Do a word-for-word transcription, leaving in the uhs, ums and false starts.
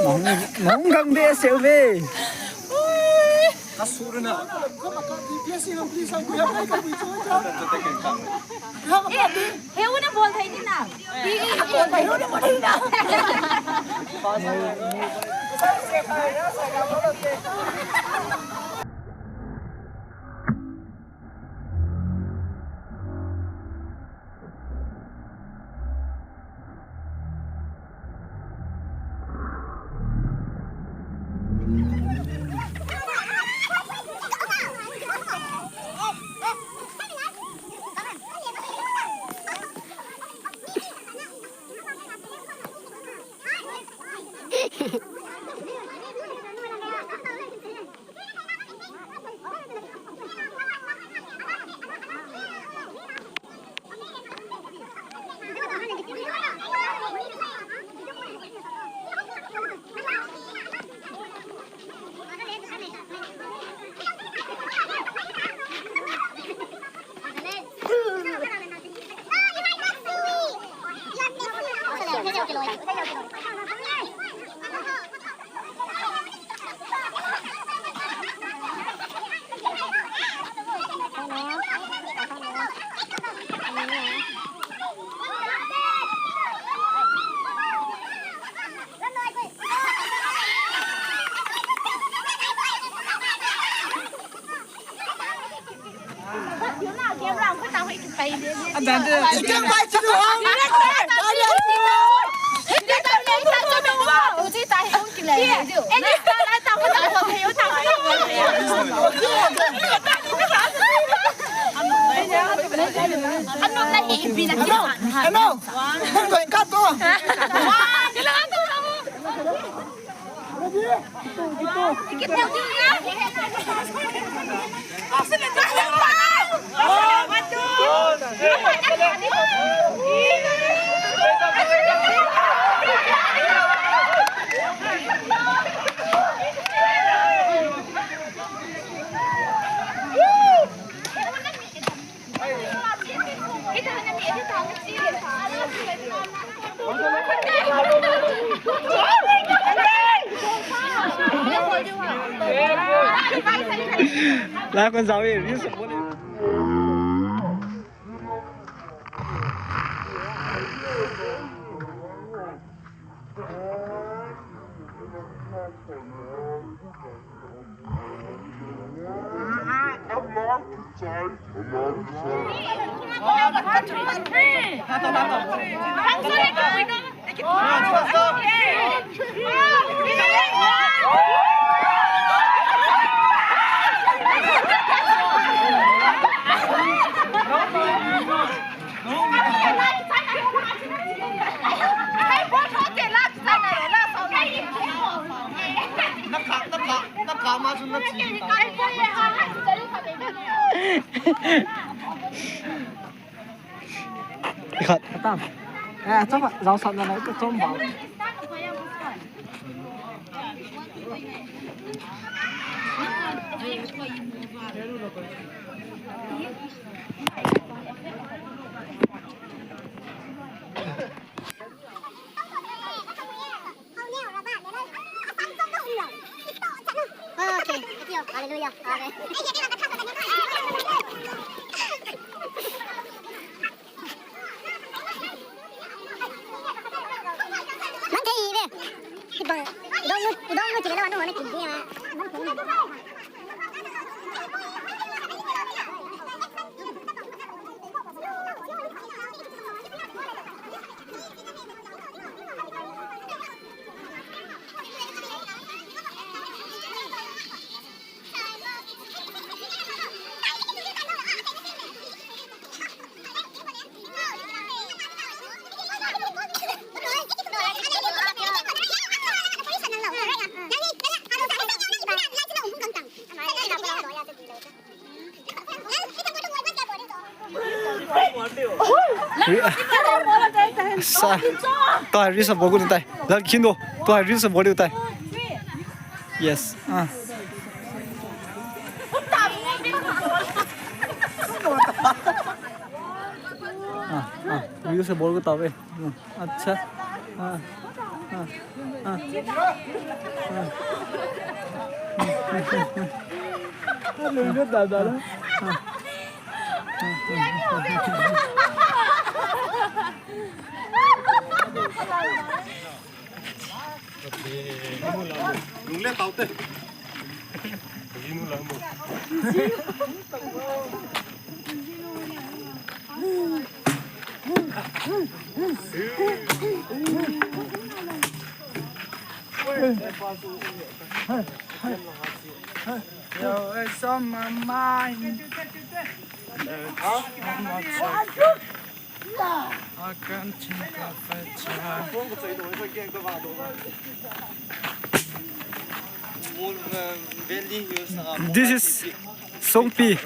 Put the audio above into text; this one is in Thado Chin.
Nong, nong gang de seu ve. Ka suru na. He, he una bol thei ni na. He, he una bol thei ni na. Lai kon jao e, reels bol e. Khat. Tam. Eh, chapa, jao sat na na, ka chom ba. Okay, hallelujah. Amen. Nang thei ve. Kibang. Dong nu, dong nu chile la nu hone kibang. Sa, ta ri sa bogu tai. Lal khindo. Tua reels bol diu tai. Yes. Ah. Ah, ah. Reels bol ko tave. Hmm. Acha. Ah. Ah. Ah. Ah. Ah. Lung le tau te. Yo, it's on my mind. I can't think of a time. This is Songpi.